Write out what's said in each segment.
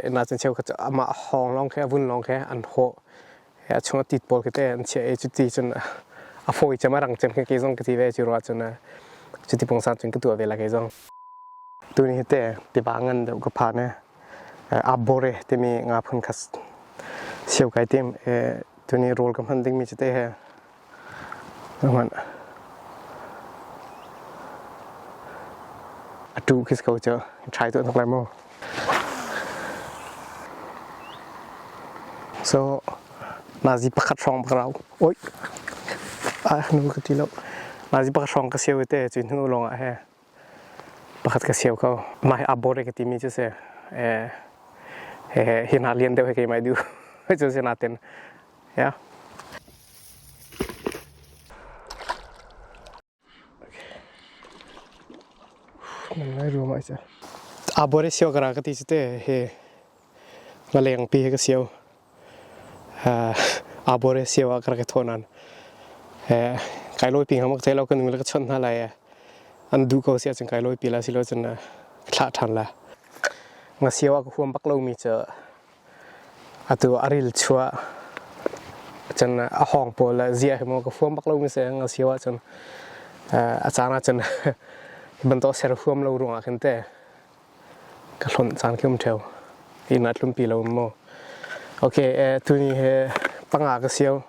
Nain cheukhat cu amah hawng lawng khi a vun lawng khi an hawh. A chung a tit pawl khi te an chiah i cuti cun a fawi cem a rang cem khi kei zong ka ti ve cu ruah cun cuti pungsan cun ka tuah ve la kei zong. Tuni hi te tiva ngan deuh ka phan i abore timi nga phun kha sio kai tim. Tuni rawl ka hman dingmi cu te he hman. A tu khi ko cu try tuah tuk lai mu. So nazi pakhat hrawng bak rau. Oi. Ah nu ka ti lo. Nazi pakhat hrawng ka siau te cu hnu lawng ah he pakhat ka siau ko. Mah hi abore ka timi cu si. Eh he hi hna lian deuh he keimah du. Cu si natin. Yeah. Ngai ruam ai cha. Abore sio kara ka ti chu te he ngaleng pi he ka sio. Abore sio a kara ka thonan. Kai loi pi hamak thai lo kan ka chon hna lai an du ko sia cun kai loi pi la si lo cun thla than la. Nga sio a ka huam bak lo mi cha Atu a ril chuah cun a hawng pawl le ziah hi maw ka huam bak lomi si a si ahcun a caan ahcun hi bantuk ser huam lo ruangah khin teh ka hlonh caan khi um ṭheo. Inn ah tlunpi lo in maw. Okay, tuni hi panga ka sio.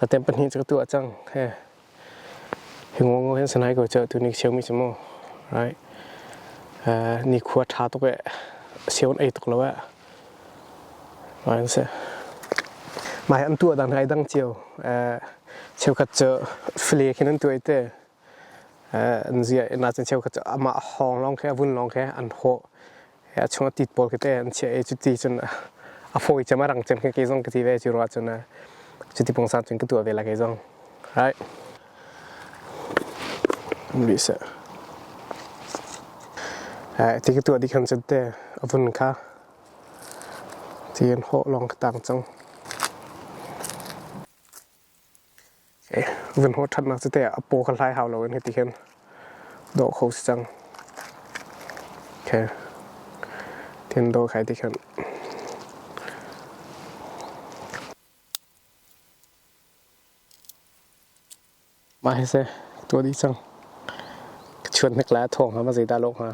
Atem pahnih cu ka tuah cang. He. Hi ngo hin sanai ko cu tuni ka siomi cu mu. Right. Nikhua ṭha tuk eh. Sio an ei tuk lo eh. Right se. Mah hi an tuah dan ai dang cio. Cheukhat cu file khin an tuah i te. An zia nain cheukhat cu amah hawng lawng khi a vun lawng khi an hawh. A chung a tit pawl khi te an chiah i cuti cun a fawi cem a rang cem khi kei zong ka ti ve cu ruah cun cuti pungsan cun ka tuah ve la kei zong. Right. Rih seh. Ti ka tuah dih khan cun te a vun kha ti an hawh lawng ka tang cang. Vun hawh ṭhatnak cu teh a paw kha hlai hau loin hiti khin dawh kho si cang. Okay. Tin dawh khai ti khin. Mah hi si tuah dih cang. Ka chuan hnik le a thawng hnga ma zeidah lawh hnga.